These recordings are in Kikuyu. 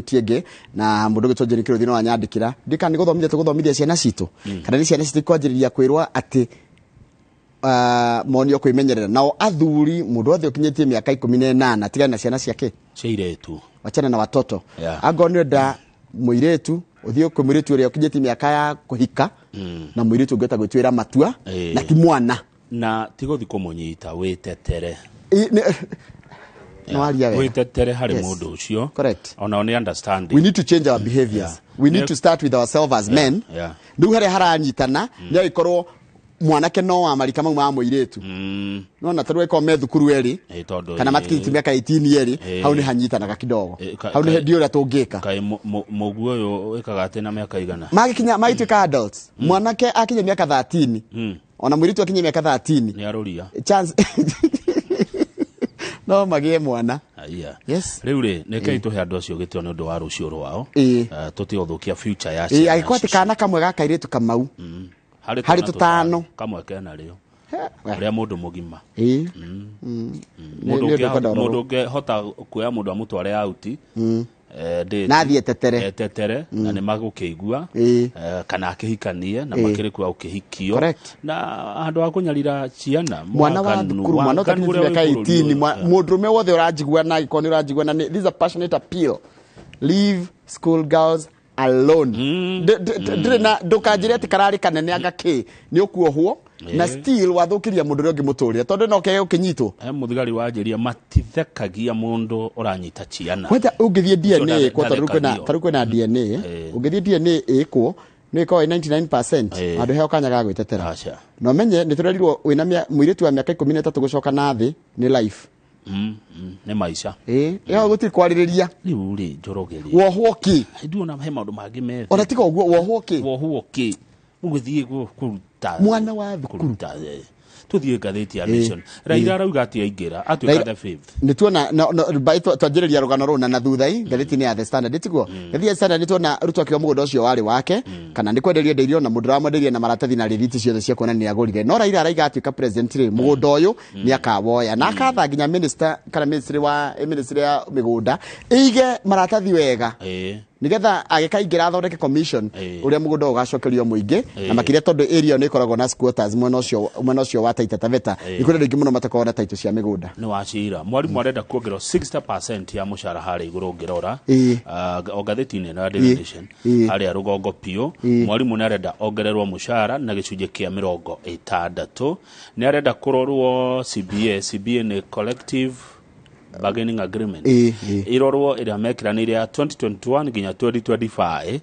community ĩngĩ na mũndũ ũgĩtwo Jane Kĩrũthi no anyandĩkĩra. Ndiũĩ kana nĩ gũthomithia tũgũthomithia ciana citũ kana nĩ ciana citũ ikwanjĩrĩria kwĩrwo atĩ monio kwĩmenyerera. Nao athuri, mũndũ wothe ũkinyĩtie mĩaka 18, tigana na ciana ciake cia irĩtu. Wachana na watoto. Angorwo nĩ ũrenda mũirĩtu, ũthiĩ kwĩ mũirĩtu ũrĩa ũkinyĩtie mĩaka ya kũhika na mũirĩtu ũngĩhota gwĩtuĩra matua na ti mwana. Na ti gũthiĩ kũmũnyita, wĩtetere. Nĩwaria wega. Wĩtetere harĩ mũndũ ũcio. Onao nĩ understanding. We need to change our behaviors. We need to start with ourselves as men. Rĩu harĩa haranyitana nĩ agĩkorwo mwanake no wa marika mau ma mũirĩtu, nona tarĩu angĩkorwo me thukuru erĩ Tondũ kana matikĩtie mĩaka 18 erĩ, hau nĩ hanyitanaga kidogo. Hau nĩ ndiũ ũrĩa tũngĩka. Kaĩ mũguo ũyũ wĩkaga atĩ na mĩaka igana? Magĩkinya magĩtuĩka adults, mwanake akinya mĩaka 13 ona mũirĩtu akinya mĩaka 13, Nĩ arũria. Chance no magĩe mwana. Aya. Yes. Rĩu rĩ, nĩ kei tũhe andũ acio gĩtĩo nĩ ũndũ wa rũciũ rwao. Tũtige gũthũkia future ya ciana Angĩkorwo atĩ ici. Kana kamwe ga kairĩtu kamau Harĩ harĩ twana tũtano. Kamwe kena rĩo ũrĩa mũndũ mũgima. Nĩ Mũndũ ũndũ ũkwenda ũrorwo. Mũndũ ũngĩhota kuoya mũndũ amũtware out date, Na athiĩ etetere. Etetere na nĩ magũkĩigua, kana akĩhikanie na makĩrĩ kuo ũkĩhikio na handũ ha kũnyarira ciana. Mwana wa Mwaganu, thukuru, mwana waganu ũtakinyĩtie ũrĩa mĩaka wĩ bũrũri 18, ũyũ. Mũndũrũme wothe ũranjigua na angĩkorwo nĩ ũranjigua na this is a passionate appeal, leave school girls alone. Ndĩrĩ na ndũkanjĩre atĩ kararĩ kanene anga kĩ nĩ ũkuohwo na still wathũkĩria mũndũ ũrĩa ũngĩ mũtũrĩre tondũ no kege ũkĩnyitwo. He mũthigari wanjĩria matithekagia mũndũ ũranyita ciana. Kwanja ũngĩthiĩ DNA ĩkwo, tondũ ndathekagio. tarĩu kwĩna DNA, ũngĩthiĩ DNA ĩkwo nĩ ĩkoragwo ĩ 99% handũ heo kanya ga gwĩtetera. Aca. Na ũmenye nĩ tũrerirwo wĩna mũirĩtu wa mĩaka 13 gũcoka na thĩ nĩ life. Nĩ maica. Ĩyo gũtirĩ kwarĩrĩria. Rĩu rĩ, Njoroge rĩ, wohwo kĩ? Nduona he maũndũ mangĩ methe. Ona tiga ũguo, wohwo kĩ? Wohwo kĩ? Ũgũthiĩ kũruta Mwana wa thukuru. Kũruta, tũthiĩ ngathĩti ya Nation. Raila arauga atĩ aingĩra atuĩka the fifth. Nĩ tuona no, bai twanjĩrĩria rũgano rũu na thutha i ngathĩti-inĩ ya The Standard, tiguo? Ngathĩti ya The Standard nĩ tuona Ruto akiuga mũgũnda ũcio warĩ wake kana nĩ kwenderio endeirio na mũndũ ũramwenderia na maratathi na rĩthiti ciothe cia kuonania nĩ agũrire, no Raila araiga atuĩka president rĩ, mũgũnda ũyũ nĩ akawoya na akatha nginya minister kana ministry wa ministry ya mĩgũnda ĩige maratathi wega nigetha agĩkaingĩra athondeke commission ũrĩa mũgũnda ũyũ ũgacokerio mũingĩ na makĩria tondũ area ĩyo nĩ ĩkoragwo na squatters mwena ũcio wa Taita Taveta. Nĩ kũrĩ andũ aingĩ mũno matakoragwo na title cia mĩgũnda. Nĩ wacira mwarimũ arenda kuongererwo 60% ya mũcara harĩa igũrũ ũngĩrora. O ngathĩti-inĩ ĩno ya Daily Nation, harĩa rũgongo biũ, mwarimũ nĩ arenda ongererwo mũcara na gĩcunjĩ kĩa 60. Nĩ arenda kũrorwo CBA. CBA nĩ collective bargaining agreement, Ĩĩ. Ĩrorwo ĩrĩa mekĩranĩire ya 2021 nginya 2025.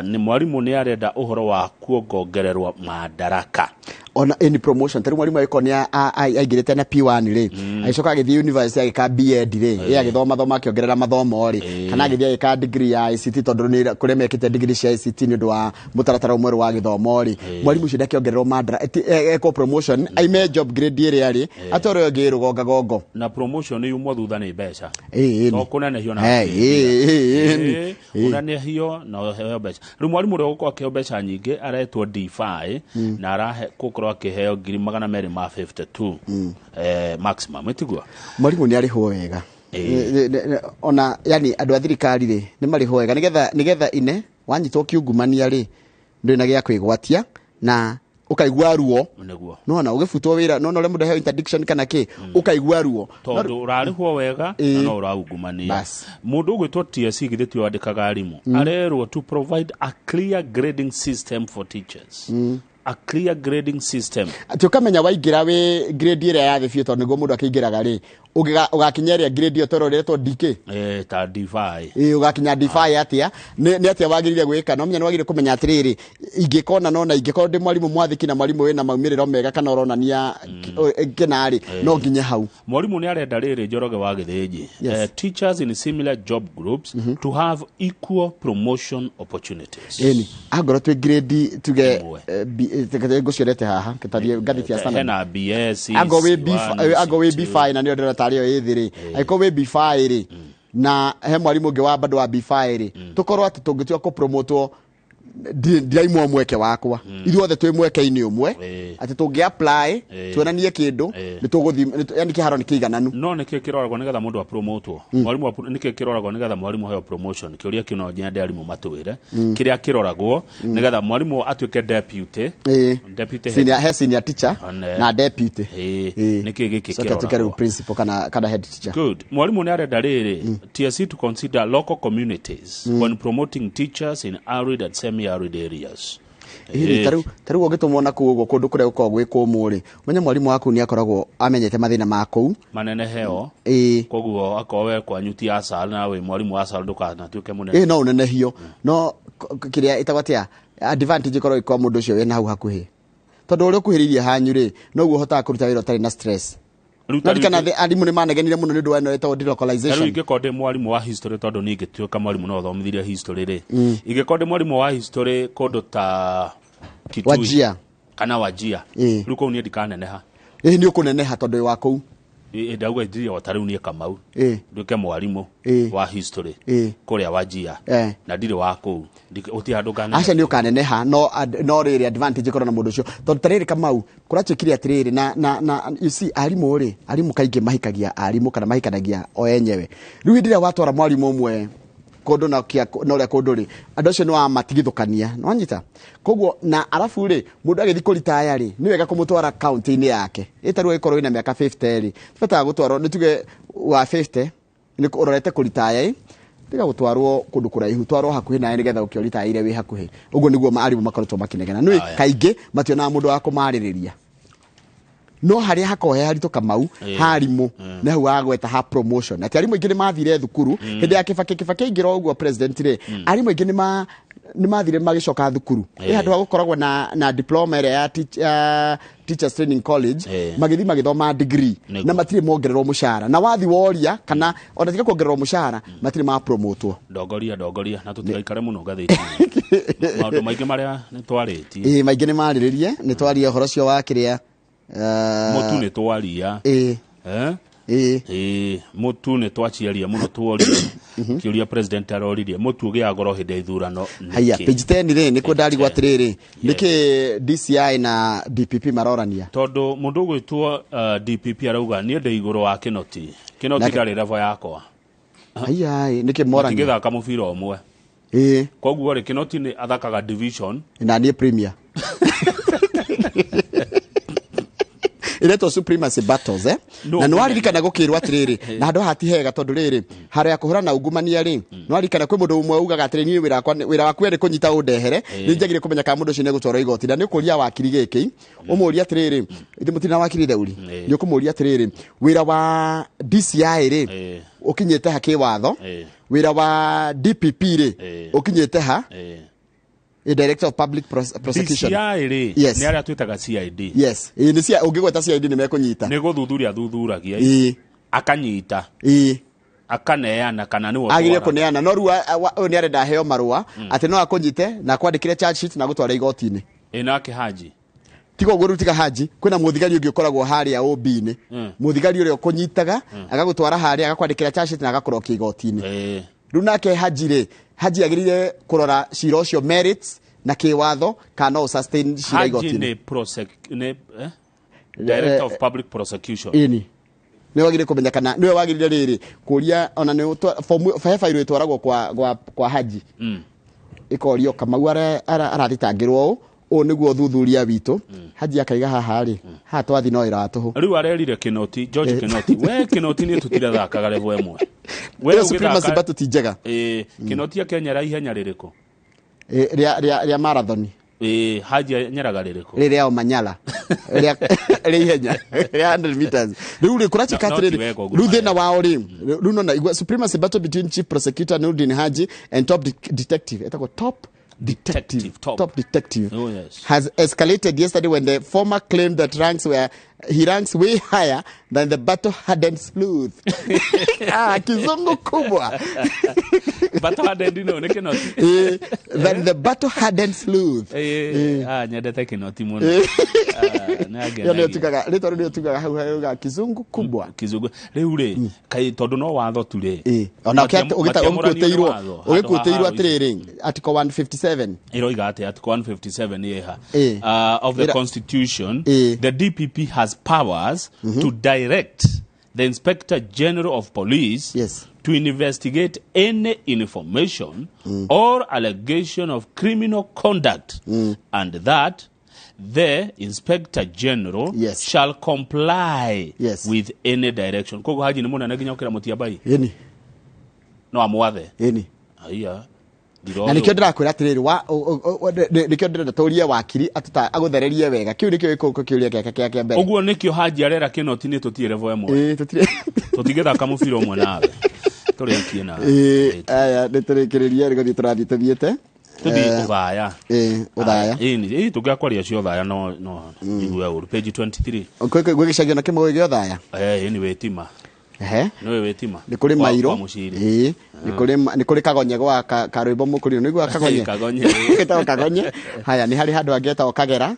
Nĩ mwarimũ nĩ arenda ũhoro wa kuongongererwo madaraka. Ona any promotion, tarĩu mwarimũ agĩkorwo nĩ aingĩrĩte na P1 rĩ, agĩcoka agĩthiĩ university agĩka B.Ed rĩ, ĩ agĩthoma thoma akĩongerera mathomo rĩ, kana agĩthiĩ agĩka degree ya ICT, tondũ nĩ kũrĩa mekĩte degree cia ICT nĩ ũndũ wa mũtaratara mwerũ wa gĩthomo rĩ, mwarimũ ũcio ndakĩongererwo mandara ekwo promotion aime job grade ĩrĩa rĩ atwarwo ĩngĩ rũgongagongo. Na promotion yumwo thutha nĩ mbeca. Ĩĩ, To ĩĩ. kũnenehio na Ĩĩ, ĩĩ, ĩĩ, Ĩĩ, ũnenehio na ũheo mbeca. Rĩu mwarimũ ũrĩa ũgũkorwo akĩheo mbeca nyingĩ aretwo D5 na arahe gũkorwo akĩheo 252,000 maximum, ĩtiguo? Mwarimũ nĩ arĩhwo wega. Ona yani andũ a thirikari rĩ, nĩ marĩhwo wega nĩgetha ine wanyitwo kiungumania rĩ, ndũrĩ na gĩa kwĩgwatia na ũkaigua ruo. Nona ũgĩbutwo wĩra, nona ũrĩa mũndũ aheo interdiction kana kĩ, ũkaigua ruo. Tondũ ũrarĩhwo wega na no ũraungumania. Bas. Mũndũ ũgwĩtwo TSC, githĩ tio andĩkaga arimũ, arerwo to provide a clear grading system for teachers, a clear grading system. Atĩ ũkamenya waingĩra wĩ grade ĩrĩa ya thĩ biũ, tondũ nĩguo mũndũ akĩingĩraga rĩ, ũgakinya ĩrĩa grade ĩyo tondũ ĩretwo DK. Ta D5. Ĩĩ, ũgakinya D5 atĩa, nĩ atĩa wagĩrĩire gwĩka? No menya nĩ wagĩrĩire kũmenya atĩrĩrĩ, ingĩkona nona ingĩkorwo ndĩ mwarimũ mwathĩki na mwarimũ wĩna maumĩrĩro mega kana ũronania kĩna rĩ, no nginye hau. Mwarimũ nĩ arenda rĩrĩ, Njoroge wa Gĩthĩnji, teachers in similar job groups to have equal promotion opportunities. Ĩni angorwo twĩ grade tuge Ĩmwe. Ngũciorete haha kĩtarie ngathĩti ya Standard. Hena BS, Ango wĩ C1, B, ango wĩ C2. B5 na nĩyo ndĩrona tarĩ yo ĩ thĩ rĩ, angĩkorwo wĩ B5 rĩ, na he mwarimũ ũngĩ wa bado wa B5 rĩ, tũkorwo atĩ tũngĩtua kũpromotwo Ndiraimwo mweke wakwa. Ithuothe twĩ mweke-inĩ ũmwe, atĩ tũngĩ apply tuonanie kĩndũ, nĩ tũgũthiĩ, yani kĩharo nĩ kĩigananu. No nĩkĩ kĩroragwo nĩgetha mũndũ apromotwo? Mwarimũ nĩkĩ kĩroragwo nĩgetha mwarimũ aheo promotion? Kĩũria kĩu no nyende arimũ matwĩre kĩrĩa kĩroragwo nĩgetha mwarimũ atuĩke deputy, deputy head. Senior, he senior teacher na deputy. Nĩkĩ gĩkĩ Coke atuĩke rĩu kĩroragwo? principal kana head teacher. Good. Mwalimu nĩ arenda rĩrĩ, TSC to consider local communities when promoting teachers in arid and semi-arid areas. Ĩĩ, tarĩu ũngĩtũmwo na kũu ũguo kũndũ kũrĩa gũkoragwo gwĩ kũmũ rĩ, ũmenye mwarimũ waku nĩ akoragwo amenyete mathĩna ma kũu. Manene heo. Koguo akorwo we kwanyu ti ASAL na wĩ mwarimũ wa ASAL, ndũkanatuĩke mũnene. Ĩĩ, no ũnenehio, no kĩrĩa ĩtagwo atĩa, advantage ĩkorwo ĩkorwo mũndũ ũcio wĩna hau hakuhĩ, tondũ ũrĩa ũkuhĩrĩirie hanyu rĩ, noguo ũhotaga kũruta wĩra ũtarĩ na stress. Rĩu No ririkana arimũ nĩ manegenire mũno nĩ ũndũ wa ĩno ĩtagwo Rĩu delocalization. ingĩkorwo ndĩ mwarimũ wa history, tondũ niĩ ingĩtuĩka mwarimũ no thomithirie history rĩ, ingĩkorwo ndĩ mwarimũ wa history kũndũ ta Kitui Wajia. kana Wajia, rĩu kũu niĩ ndikaneneha? Ĩĩ, nĩ ũkũneneha tondũ wĩ wa kũu. Ĩ, ndauga njirie o ta rĩu niĩ Kamau nduĩke mwarimũ wa history kũrĩa Wajia na ndirĩ wa kũu, gũtirĩ handũ nganeneha. Aca, nĩ ũkaneneha, no no rĩrĩ, advantage ĩkorwo na mũndũ ũcio, tondũ ta rĩrĩ, Kamau, kũratuĩkire atĩrĩrĩ, na you see, arimũ rĩ, arimũ kaingĩ mahikagia arimũ kana mahikanagia o enyewe. Rĩu hĩndĩ ĩrĩa watwara mwarimũ ũmwe kũndũ na kia na ũrĩa kũndũ rĩ, andũ acio nĩ wamatigithũkania, nĩ wanyita? Koguo na arabu rĩ, mũndũ agĩthiĩ kũritaya rĩ, nĩ wega kũmũtwara kaunti-inĩ yake. Ĩ ta rĩu angĩkorwo wĩna mĩaka 50 rĩ, bataga gũtwarwo, nĩ tuge wa 50 nĩ ũrorete kũritaya, ĩ tiga gũtwarwo kũndũ kũraihu, twarwo hakuhĩ nawe nĩgetha ũkĩoritaire wĩ hakuhĩ. Ũguo nĩguo arimũ makoretwo makĩnegena. Nĩ kaingĩ mationaga mũndũ wa kũmarĩrĩria, no harĩa hakoragwo he haritũ, Kamau, harimũ nĩ hau wagweta ha promotion, atĩ arimũ aingĩ nĩ mathire thukuru hĩndĩ ya Kibaki. Kibaki aingĩra ũguo president rĩ, arimũ aingĩ nĩ mathire magĩcoka thukuru. Ĩ handũ ha gũkoragwo na diploma ĩrĩa ya Teachers Training College, magĩthiĩ magĩthoma degree na matirĩ mongererwo mũcara, na wathi woria kana ona tiga kuongererwo mũcara, matirĩ mapromotwo. Ndongoria, ndongoria na tũtigaikare mũno ngathĩti, maũndũ maingĩ marĩa nĩ twarĩtie. Ĩ, maingĩ nĩ marĩrĩrie, nĩ twarie ũhoro ũcio wa kĩrĩa Mũtu nĩ twaria. Eh? Ĩ. Ĩĩ, mũtu nĩ twaciaria mũno, tuorie kĩũria president aroririe, mũtu ũgĩaga goro hĩndĩ ya ithurano Haya. nĩkĩ? Page 10 rĩ, nĩkuo ndarigwo 10. atĩrĩrĩ, nĩkĩ DCI na DPP marorania? Tondũ mũndũ ũgwĩtwo DPP arauga niĩ ndĩ igũrũ wa Kinoti, Kinoti ndarĩ level yakwa. Haya, ĩ, nĩkĩ morania? Matingĩthaka mũbira ũmwe. Koguo rĩ, Kinoti nĩ athakaga division Na niĩ premier iretwo supremacy battles, eh? No, Na nĩwaririkana gũkĩrwo atĩrĩrĩ, na handũ haha ti hega, tondũ rĩrĩ harĩa ya kũhũrana ungumania rĩ, nĩwaririkana kwĩ mũndũ ũmwe ugaga atĩrĩ, niĩ wĩra wakwa wĩra waku we nĩ kũnyita ũndehere, nĩ njagire kũmenya kana mũndũ ũcio nĩ egũtwarwo igoti. Na nĩ ũkũria wakiri gĩkĩ, ũmũrie atĩrĩrĩ, ithe mũtirĩ na wakiri theuri, nĩ ũkũmũria atĩrĩrĩ, wĩra wa DCI rĩ, ũkinyĩte ha kĩwatho? Wĩra wa DPP rĩ, ũkinyĩte ha? Director of Public Prosecution. DCI rĩ, nĩ arĩa twĩtaga CID. Yes, ĩ, nĩ cia ũngĩgweta CID nĩ mekũnyita. Nĩ gũthuthuria thuthuragia, akanyita, akaneana kana nĩwe Agĩrĩire ũtwaraga. kũneana, no rĩu ũyũ nĩ arenda aheo marũa atĩ no akũnyite na akwandĩkĩre charge sheet na agũtware igoti-inĩ. Ĩ nake Haji? Tiga ũguo rĩu, tiga Haji, kwĩna mũthigari ũngĩ ũkoragwo harĩa OB-inĩ, mũthigari ũrĩa ũkũnyitaga agagũtwara harĩa, agakwandĩkĩra charge sheet na agakũrokia igoti-inĩ. Rĩu nake Haji rĩ, Haji agĩrĩire kũrora cira ũcio merits na kĩwatho kana no sustain cira Haji igoti-inĩ. nĩ eh? Director of Public Prosecution. Ĩni nĩ wagĩrĩire kũmenya kana nĩwe wagĩrĩire rĩrĩ kũria ona nĩ he bairũ ĩtwaragwo kwa Haji, ĩkorio Kamau arathitangĩrwo ũũ, ũũ nĩguo thuthuria witũ. Haji akaiga haha rĩ, haha twathi no wĩra wa tũhũ. Rĩu arerire Kinoti, George Kinoti, we Kinoti, niĩ tũtirathakaga level ĩmwe. We Ĩyo supremacy ũgĩthaka battle ti njega. Ĩ, Kinoti akenyera ihenya rĩrĩkũ? Ĩ, rĩa marathon. Ĩ, Haji anyeraga rĩrĩkũ? Rĩrĩa Omanyala rĩa ihenya rĩa 100 meters. Rĩu rĩ, kũratuĩka No, no ti atĩrĩrĩ, wega ũguo rĩu thĩna mareka. wao rĩ, rĩu nona igua supremacy battle between chief prosecutor Nurdin Haji and top detective, etagwo top detective, Detective, top. Top detective Oh, yes. has escalated yesterday when the former claimed that ranks were he ranks way higher than the battle hardened sleuth. Ah, kizungu kubwa. Battle hardened no nĩ Kĩnoti. Eh, than the battle hardened sleuth. Eh, ah, nyendete Kĩnoti mũno. Ah, nĩ Ĩyo nĩyo angenagia. tugaga rĩtwa rĩu nĩyo tugaga hau hau kizungu kubwa. Kizungu rĩu rĩ, kaĩ tondũ no watho tu rĩ. Ĩ, ona Matiamũranio nĩ watho, handũ ha ũgĩkuĩtĩirwo haro ici. atĩrĩrĩ, article 157. Iroiga atĩ article 157 ĩha of the constitution, the DPP has powers to direct the Inspector General of Police to investigate any information or allegation of criminal conduct and that the Inspector General shall comply with any direction. Koguo Haji nĩ mũnene nginya ũkĩra Mũtiabai no amwathe. Aiya. Na nĩkĩo ndĩrakwĩra atĩrĩrĩ, nĩkĩo ndĩrenda tũrie wakiri atũta agũthererie wega. Kĩu nĩkĩo gĩkũkũ kĩũria gĩake kĩa kĩa mbere. Ũguo nĩkĩo Haji arera Kĩnoti nĩ tũtirĩ level ĩmwe. Ĩ, tũtirĩ. Tũtingĩthaka mũbira ũmwe nawe. Tũrĩkie nawe. Ĩ, aya nĩ tũrĩkĩrĩrie nĩ gũthiĩ tũrathiĩ tũthiĩte. Tũthiĩ Ũthaya. Ĩ, Ũthaya. Ĩ, tũngĩaga kwaria cia Ũthaya no njigue ũru. Page 23. Gwĩ gĩcagi ona kĩmwe gĩa Ũthaya. Ĩ, nĩ wĩtima. Ehe. Nĩwe wĩtima. Nĩ kũrĩ mairũ. Kwa Mũciri. Ĩ, nĩ kũrĩ kagonye gwa karwĩmbo mũkũrinũ. Nĩ ũiguaga kagonye? Kagonye. Getagwo kagonye. Haya, nĩ harĩ handũ hangĩ hetagwo Kagera.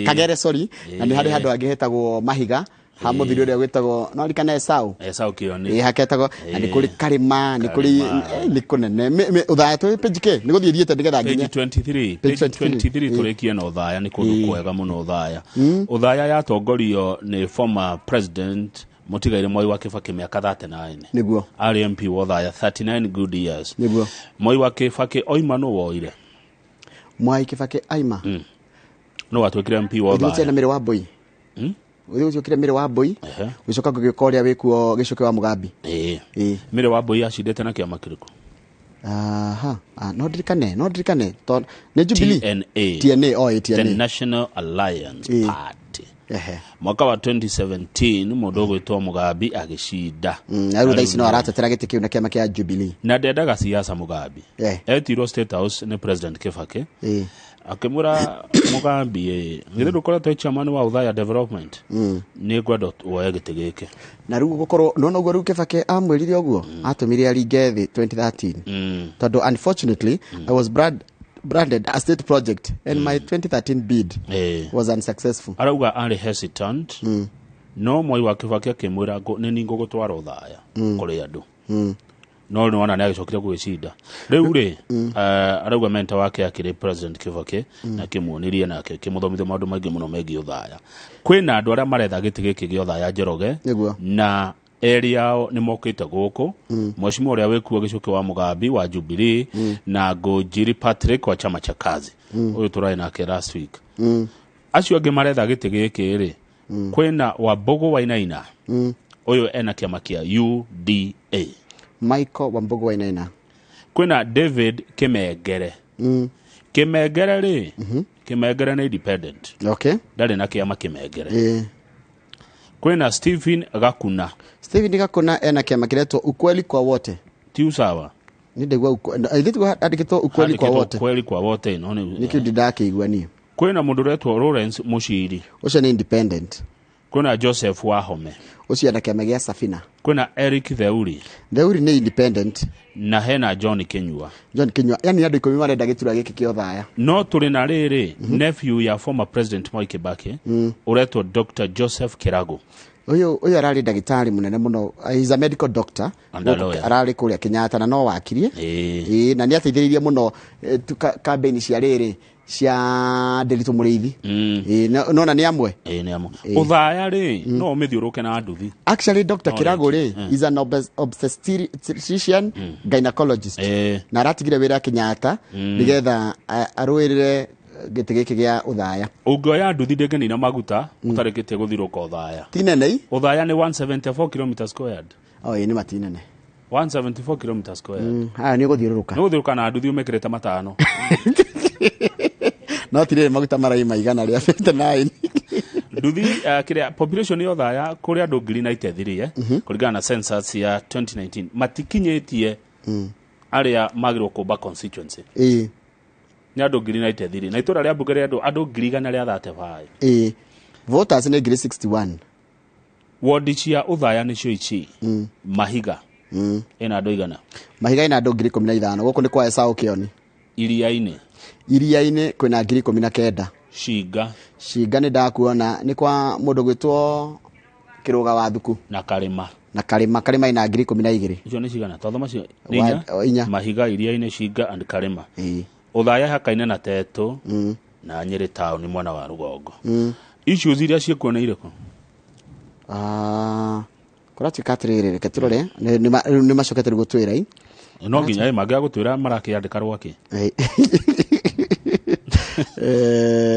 Kagere, sorry. Na nĩ harĩ handũ hangĩ hetagwo Mahiga. Ha mũthuri ũrĩa wĩtagwo, no ririkane Esau. Esau Kĩoni. Ĩ, haketagwo, na nĩ kũrĩ Karĩma, nĩ kũrĩ, nĩ kũnene. Ũthaya twĩ page kĩ? Nĩ gũthiĩ thiĩte nĩgetha Page nginye. 23. Page Page 23. 23 tũrĩkie na Ũthaya. Nĩ kũndũ kwega mũno Ũthaya. Ũthaya yatongorio nĩ former president mũtigaire Mwai wa Kĩbakĩ mĩaka 39. Nĩguo. Arĩ MP wa Ũthaya 39 good years. Nĩguo. Mwai wa Kĩbakĩ oima nũ woire? Mwai Kĩbakĩ aima. Nũ watuĩkire MP wa Ũthiĩ Ũthaya? na Mĩrĩ wa Mbũi. Ũthiĩ ũciũkire Mĩrĩ wa Mbũi. Ũgĩcoka gũgĩũka ũrĩa wĩkuo Gĩcũkĩ wa Mũgambi. Ĩ. Mĩrĩ wa Mbũi acindĩte na kĩama kĩrĩkũ? Aha. No ndirikane, no ndirikane. Nĩ Jubilee. TNA. TNA, oh, TNA. The National Alliance Party. Mwaka wa 2017 mũndũ ũgwĩtwo Mũgambi agĩcinda. Na rĩu thaa ici no aratetera gĩtĩ kĩu na kĩama kĩa Jubilee. Na ndendaga siasa Mũgambi. Etirwo State House nĩ President Kĩbakĩ. Akĩmwĩra Mũgambi, githĩ ndũkoretwo chairman wa Ũthaya Development? Nĩ ngwenda woe gĩtĩ gĩkĩ. Na rĩu gũkorwo nona ũguo rĩu Kĩbakĩ amwĩrire ũguo, atũmire aringe thĩ 2013. Tondũ unfortunately I was branded a state project and my 2013 bid was unsuccessful. Arauga arĩ hesitant. No Mwai wa Kĩbakĩ akĩmwĩra nĩ niĩ ngũgũtwara Ũthaya kũrĩ andũ. No nĩ wona nĩ agĩcokire gũgĩcinda. Rĩu rĩ, arauga mentor wake akĩrĩ President Kĩbakĩ na akĩmuonirie na akĩmũthomithia maũndũ maingĩ mũno megiĩ Ũthaya. Kwĩna andũ arĩa maretha gĩtĩ gĩkĩ gĩa Ũthaya Njoroge. Nĩguo. Na erĩ ao nĩ mokĩte gũkũ. Mheshimiwa ũrĩa wĩkuo Gĩcũkĩ wa Mũgambi wa Jubilee na Ngũnjiri Patrick wa Chama cha Kazi. Ũyũ tũrarĩ nake last week. Acio angĩ maretha gĩtĩ gĩkĩ rĩ, kwĩna Wambũgũ Wainaina. Ũyũ ena kĩama kĩa UDA. Michael Wambũgũ Wainaina. Kwĩna David Kĩmengere. Kĩmengere rĩ, Kĩmengere nĩ independent. Ndarĩ na kĩama Kĩmengere. Kwĩna Stephen Gakuna. Stephen Gakuna ena kĩama kĩretwo Ukweli kwa Wote. Ti usawa. Nĩ ndaigua ithuĩ tiguo handĩkĩtwo Ukweli kwa Handĩkĩtwo Wote. Ukweli kwa Wote, no nĩ Nĩkĩo ndindakĩigua niĩ. Kwĩna mũndũ ũretwo Lawrence Mushiri. Ũcio nĩ independent. Kwĩna Joseph Wahome. Ũcio ena kĩama gĩa Safina. Kwĩna Eric Theuri. Theuri nĩ independent. Na hena John Kinyua. John Kinyua, yani andũ 10 marenda gĩturwa gĩkĩ kĩa Ũthaya. No tũrĩ na rĩrĩ, nephew ya former president Mwai Kibaki, ũretwo Dr. Joseph Kirago. Ũyũ ararĩ ndagĩtarĩ mũnene mũno. He's a medical doctor. And a lawyer. Ararĩ kũrĩa Kenyatta na no wakirie. Ĩ, na nĩ ateithĩrĩirie mũno campaign cia rĩrĩ cia Ndiritu Mũrĩithi. Ĩ, nona nĩ amwe. Ĩ, nĩ amwe. Ũthaya rĩ, no ũmĩthiũrũke na nduthi. Actually, Dr. No, Kirago rĩngĩ. rĩ, is an obstetrician gynecologist. Na aratigire wĩra Kenyatta nĩgetha arũĩrĩre gĩtĩ gĩkĩ gĩa Ũthaya. Ũngĩoya nduthi ndĩngĩnina maguta ũtarĩkĩtie gũthiũrũka Ũthaya. Ti nene i? Ũthaya nĩ 174 kilometers squared. Oh, ĩ, nĩ ma ti nene. 174 kilometers squared. Haya nĩ ũgũthiũrũrũka. Nĩ ũgũthiũrũrũka na nduthi ũmĩkĩrĩte matano. No ti rĩrĩ maguta maraima igana rĩa 59. Nduthi, kĩrĩa population ya Ũthaya kũrĩ andũ ngiri na itethi, kũringana na census ya 2019 matikinyĩtie arĩa magĩrĩirwo kũmba constituency. Nĩ andũ ngiri na itethi, na itũra rĩa mbunge rĩa andũ ngiri igana rĩa 35. Voters nĩ ngiri 61. Wodi cia Ũthaya nĩcio ici. Mahiga. Ĩna andũ igana? Mahiga ĩna andũ 15,000. Gũkũ nĩ kwa Esau Kĩoni. Iria-inĩ? Iria-inĩ kwĩna 19,000. Cinga? Cinga nĩ ndakuona nĩ kwa mũndũ gwĩtwo Kĩrũga wa Thuku. Na Karĩma? Na Karĩma, Karĩma ĩna 12,000. Icio nĩ cigana? Twathoma cio nĩ inya? Inya. Mahiga, Iria-inĩ, Cinga and Karĩma. Ĩĩ. Ũthaya hakaine na Tetũ na Nyĩrĩ taũni mwena wa rũgongo. Issues iria ciĩkuo nĩ irĩkũ? Ah, kũratuĩka atĩrĩrĩ, reke tũrore rĩu nĩ macokete rĩu gũtwĩra i No nginya ĩ mangĩaga gũtwĩra marakĩandĩka rwakĩ.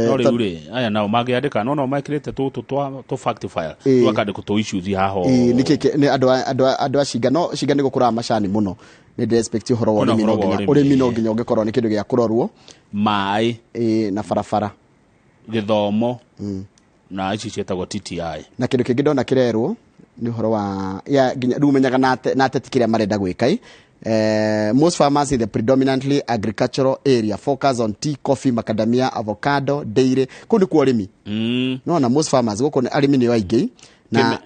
No rĩu rĩ, aya nao mangĩandĩka no mekĩrĩte tũtũ twa tũ fact file, twakandĩkwo tũ issues haha. Nĩkĩ nĩ andũ a Cinga, no Cinga nĩ gũkũraga macani mũno, nĩ ndĩ expect ũhoro wa Kwĩna ũrĩmi no ũhoro wa nginya ũrĩmi, ũrĩmi no nginya ũngĩkorwo nĩ kĩndũ gĩa kũrorwo. Maĩ. Na barabara. Gĩthomo na ici ciĩtagwo TTI. Na kĩndũ kĩngĩ ndona kĩrerwo nĩ ũhoro wa ya nginya rĩu ũmenyaga na ateti kĩrĩa marenda gwĩka i. Most farmers in the predominantly agricultural area focus on tea, coffee, macadamia, avocado, dairy. Kũu nĩ kuo ũrĩmi. No na most farmers gũkũ arĩmi nĩo aingĩ na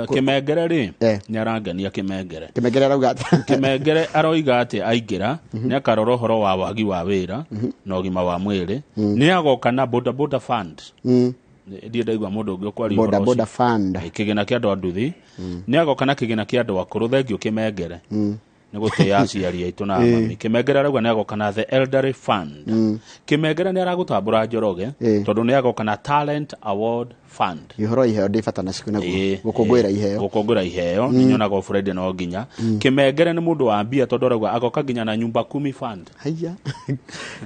Kĩmengere rĩ, nĩ arangenia Kĩmengere. Kĩmengere arauga atĩa? Kĩmengere aroiga atĩ aingĩra nĩ akarora ũhoro wa wagi wa wĩra na ũgima wa mwĩrĩ, nĩ agoka na boda boda fund. Ndiĩ ndaigua mũndũ ũngĩ ũkwaria Boda ũhoro ũcio. boda fund. Kĩgĩna kĩa andũ a nduthi, nĩ agoka na kĩgĩna kĩa andũ akũrũ. Thengiũ Kĩmengere, nĩ gũtĩĩa aciari aitũ na mami. Kĩmengere arauga nĩ agoka na the elderly fund. Kĩmengere nĩ aragũtambũra Njoroge, tondũ nĩ agoka na talent award fund. Ũhoro wa iheo ndĩ bata nacio naguo. Gũkũngũĩra iheo. Gũkũngũĩra iheo nĩ nyonaga o Friday no nginya. Kĩmengere nĩ mũndũ wa mbia, tondũ arauga agoka nginya na nyumba kumi fund. Haiya,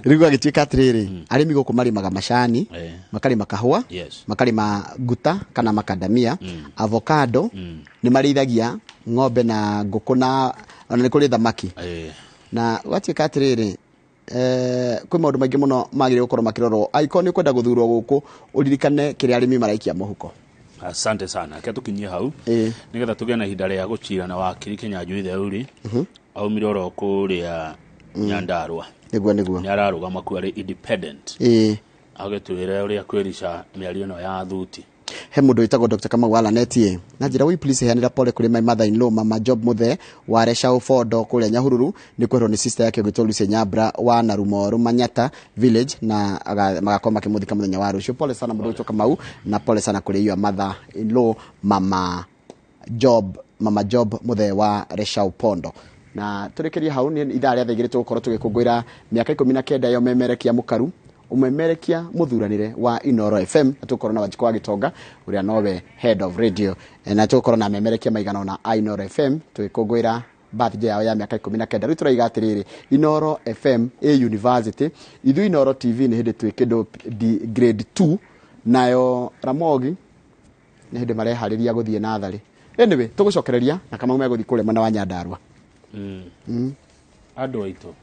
rĩu agĩtuĩka atĩrĩrĩ, arĩmi gũkũ marĩmaga macani, makarĩma kahũa, makarĩma nguta kana makadamia, avocado, nĩ marĩithagia ng'ombe na ngũkũ, na ona nĩ kũrĩ thamaki. Na gwatuĩka atĩrĩrĩ, kwĩ maũndũ maingĩ mũno magĩrĩire gũkorwo makĩrorwo angĩkorwo nĩ ũkwenda gũthurwo gũkũ, ũririkane kĩrĩa arĩmi maraikia mũhuko. Asante sana, reke tũkinyie hau nĩgetha tũgĩe na ihinda rĩa gũcira na wakiri Kĩnyanjui Theuri, aumire oro kũrĩa Nyandarua. Nĩguo. Nĩ ararũgama kuo arĩ independent, agĩtwĩre ũrĩa kwĩrica mĩario ĩno ya thuti. He mũndũ wĩtagwo Dr. Kamau Alanetie na njĩra wĩ please heanĩra pole kũrĩ my mother in law, Mama Job Muthe wa Resha Ufondo kũrĩa Nyahururu, nĩ kwerwo nĩ sister yake ũgĩtwo Lucy Nyambra wa Narumoru Manyata village, na magakorwo makĩmũthika mũthenya wa rũciũ. Pole sana mũndũ wĩtwo Kamau, na pole sana kũrĩ your mother in law, Mama Job Muthe wa Resha Upondo. Na tũrĩkĩrie hau, nĩ ithaa rĩa 2:00 tũgũkorwo tũgĩkũngũĩra mĩaka 19 ya ũmemerekia mũkaru, ũmemerekia mũthuranĩre wa Inoro FM, na tũgũkorwo na Wanjikũ wa Gĩtonga ũrĩa nowe head of radio. Na tũgũkorwo na amemerekia maigana ũna a Inoro FM tũgĩkũngũĩra birthday yao ya mĩaka 19. Rĩu tũraiga atĩrĩrĩ, Inoro FM ĩ university, ithuĩ Inoro TV nĩ hĩndĩ twĩ kĩndũ grade 2, nayo Ramogi nĩ hĩndĩ mareharĩria gũthiĩ natharĩ. Anyway, tũgũcokereria na Kamau megũthiĩ kũrĩa mwena wa Nyandarua. Andũ aitũ.